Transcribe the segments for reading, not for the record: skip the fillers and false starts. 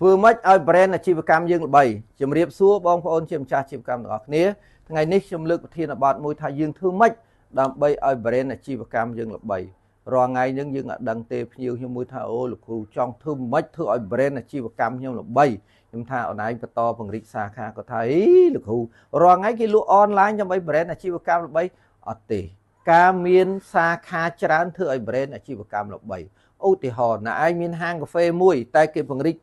ធ្វើម៉េចឲ្យ brand អាជីវកម្មយើងល្បីជំរាបសួរបងប្អូនជាម្ចាស់អាជីវកម្មទាំងអស់គ្នាថ្ងៃនេះខ្ញុំលើកប្រធានបទមួយថាយើងធ្វើម៉េចដើម្បីឲ្យ brand អាជីវកម្មយើងល្បីរាល់ថ្ងៃហ្នឹងយើងអត់ដឹងទេភ្ញៀវខ្ញុំមួយថាអូលោកគ្រូចង់ធ្វើម៉េចធ្វើឲ្យ brand អាជីវកម្មខ្ញុំល្បីខ្ញុំថាអូនឯងបន្តពង្រីកសាខាគាត់ថាអីលោកគ្រូរាល់ថ្ងៃគេលក់អនឡាញដើម្បី brand អាជីវកម្មល្បីអត់ទេការមានសាខាច្រើនធ្វើឲ្យ brand អាជីវកម្មល្បីឧទាហរណ៍ណាឯងមានហាងកាហ្វេមួយតែគេពង្រីក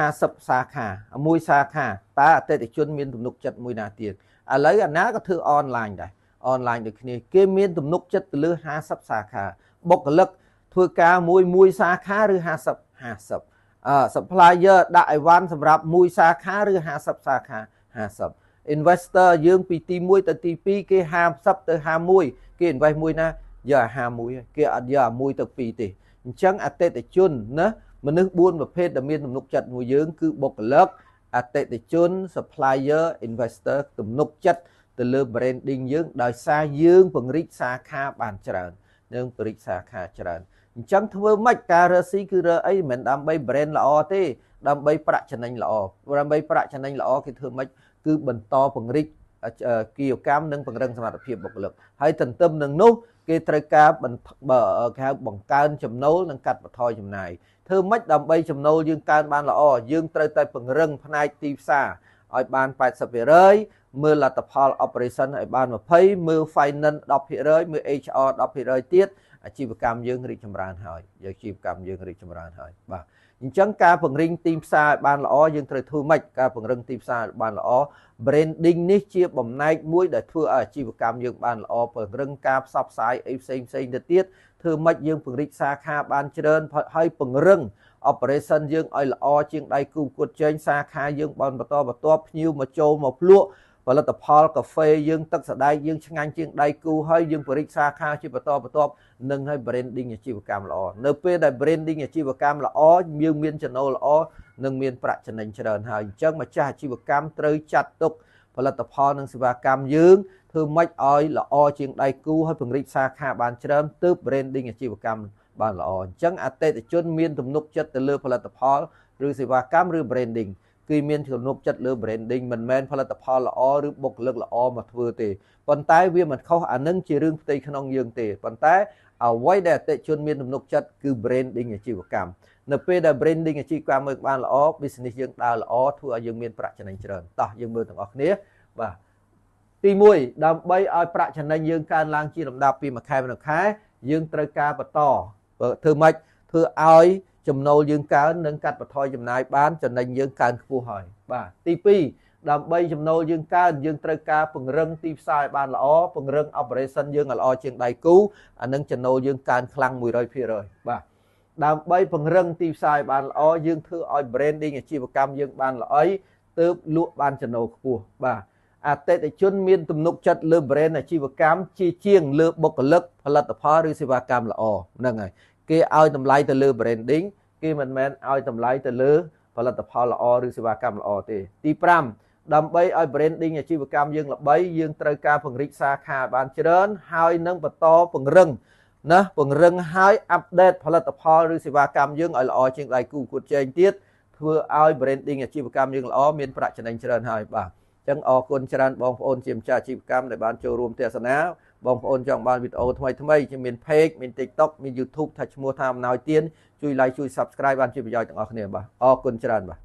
50សាខាមួយសាខាតើអតិថិជនមានទំនុកចិត្តមួយណាទៀតឥឡូវអាណាក៏ធ្វើអនឡាញដែរអនឡាញដូចគ្នាគេមានទំនុកចិត្តទៅលើ50សាខាបុគ្គលិកធ្វើការមួយមួយសាខាឬ50 50 supplier ដាក់អីវ៉ាន់សម្រាប់មួយសាខាឬ50សាខា50 investor យើងពីទី1ទៅទី2គេ50ទៅ51គេ invest មួយណាយកអា51គេអត់យកអា1ទៅ2ទេអញ្ចឹងអតិថិជនណាមនុស្ស4ប្រភេទដែលមានទំនុកចិត្តមួយយើងគឺបុគ្គលិកអតិថិជន supplier investor ទំនុកចិត្តទៅលើ branding យើងដោយសារយើងពង្រីកសាខាបានច្រើននឹងពង្រីកសាខាច្រើនអញ្ចឹងធ្វើម៉េចការរកស៊ីគឺរកអីមិនមែនដើម្បី brand ល្អទេដើម្បីប្រាក់ចំណេញល្អដើម្បីប្រាក់ចំណេញល្អគេធ្វើម៉េចគឺបន្តពង្រីកគិយកម្មនិងពង្រឹងសមត្ថភាពបុគ្គលិកហើយទន្ទឹមនឹងនោះគេត្រូវការគេហៅបង្កើនចំណូលនិងកាត់បន្ថយចំណាយធ្វើម៉េចដើម្បីចំណូលយើងកើនបានល្អយើងត្រូវតែពង្រឹងផ្នែកទីផ្សារឲ្យបាន 80% មើលលទ្ធផល operation ឲ្យបាន20មើល finance 10% មើល HR 10% ទៀតអាជីវកម្មយើងរីកចម្រើនហើយអាជីវកម្មយើងរីកចម្រើនហើយបាទអញ្ចឹងការពង្រីកទីផ្សារឲ្យបានល្អយើងត្រូវធ្វើម៉េចការពង្រឹងទីផ្សារឲ្យបានល្អ branding នេះជាបំណែកមួយដែលធ្វើឲ្យអាជីវកម្មយើងបានល្អពង្រឹងការផ្សព្វផ្សាយអីផ្សេងផ្សេងទៅទៀតធ្វើម៉េចយើងពង្រីកសាខាបានច្រើនហើយពង្រឹង operation យើងឲ្យល្អជាងដៃគូប្រកួតជែងសាខាយើងបានបន្តបន្ទាប់ភ្ញៀវមកចូលមកភ្លក់ផលិតផលកាហ្វេយើងទឹកសណ្ដែកយើងឆ្ងាញ់ជាងដៃគូហើយយើងពង្រីកសាខាជាបន្តបន្ទាប់នឹងឲ្យ branding អាជីវកម្មល្អនៅពេលដែល branding អាជីវកម្មល្អយើងមានចំណូលល្អនិងមានប្រាក់ចំណេញច្រើនហើយអញ្ចឹងម្ចាស់អាជីវកម្មត្រូវចាត់ទុកផលិតផលនិងសេវាកម្មយើងធ្វើម៉េចឲ្យល្អជាងដៃគូហើយពង្រីកសាខាបានច្រើនទើប branding អាជីវកម្មបានល្អអញ្ចឹងអតិថិជនមានទំនុកចិត្តទៅលើផលិតផលឬសេវាកម្មឬ branding គឺមានទំនុកចិត្តលើ branding មិនមែនផលិតផលល្អឬបុគ្គលិកល្អមកធ្វើទេប៉ុន្តែវាមិនខុសអានឹងជារឿងផ្ទៃក្នុងយើងទេប៉ុន្តែអ្វីដែលអតិថិជនមានទំនុកចិត្តគឺ branding អាជីវកម្មនៅពេលដែល branding អាជីវកម្មមើលបានល្អ business យើងដើរល្អធ្វើឲ្យយើងមានប្រាក់ចំណេញច្រើនតោះយើងមើលទាំងអស់គ្នាបាទទី1ដើម្បីឲ្យប្រាក់ចំណេញយើងកើនឡើងជាលំដាប់ពីមួយខែមួយខែយើងត្រូវការបន្តធ្វើម៉េចធ្វើឲ្យចំណូលយើងកើននិងកាត់បន្ថយចំណាយបានចំណេញយើងកើនខ្ពស់ហើយបាទទី2ដើម្បីចំណូលយើងកើនយើងត្រូវការពង្រឹងទីផ្សារឲ្យបានល្អពង្រឹង operation យើងឲ្យល្អជាងដៃគូអានឹងចំណូលយើងកើនខ្លាំង 100% បាទដើម្បីពង្រឹងទីផ្សារឲ្យបានល្អយើងធ្វើឲ្យ branding អាជីវកម្មយើងបានល្អទើបលក់បានចំណូលខ្ពស់បាទអតិថិជនមានទំនុកចិត្តលើ brand អាជីវកម្មជាជាងលើបុគ្គលិកផលិតផលឬសេវាកម្មល្អហ្នឹងហើយគេឲ្យតម្លៃទៅលើ branding គេមិនមែនឲ្យតម្លៃទៅលើផលិតផលល្អឬសេវាកម្មល្អទេទី5ដើម្បីឲ្យ branding អាជីវកម្មយើងល្បីយើងត្រូវការពង្រីកសាខាបានច្រើនហើយនឹងបន្តពង្រឹងណាពង្រឹងហើយ update ផលិតផលឬសេវាកម្មយើងឲ្យល្អជាងដៃគូប្រកួតជែងទៀតធ្វើឲ្យ branding អាជីវកម្មយើងល្អមានប្រាក់ចំណេញច្រើនហើយបាទអញ្ចឹងអរគុណច្រើនបងប្អូនជាម្ចាស់អាជីវកម្មដែលបានចូលរួមទស្សនាបងប្អូនចង់បានវីដេអូថ្មីថ្មីជាមាន page មាន TikTok មាន YouTube ថាឈ្មោះថាអំណោយទានជួយ like ជួយ Subscribe បានជាប្រយោជន៍ទាំងអស់គ្នាបាទអរគុណច្រើនបាទ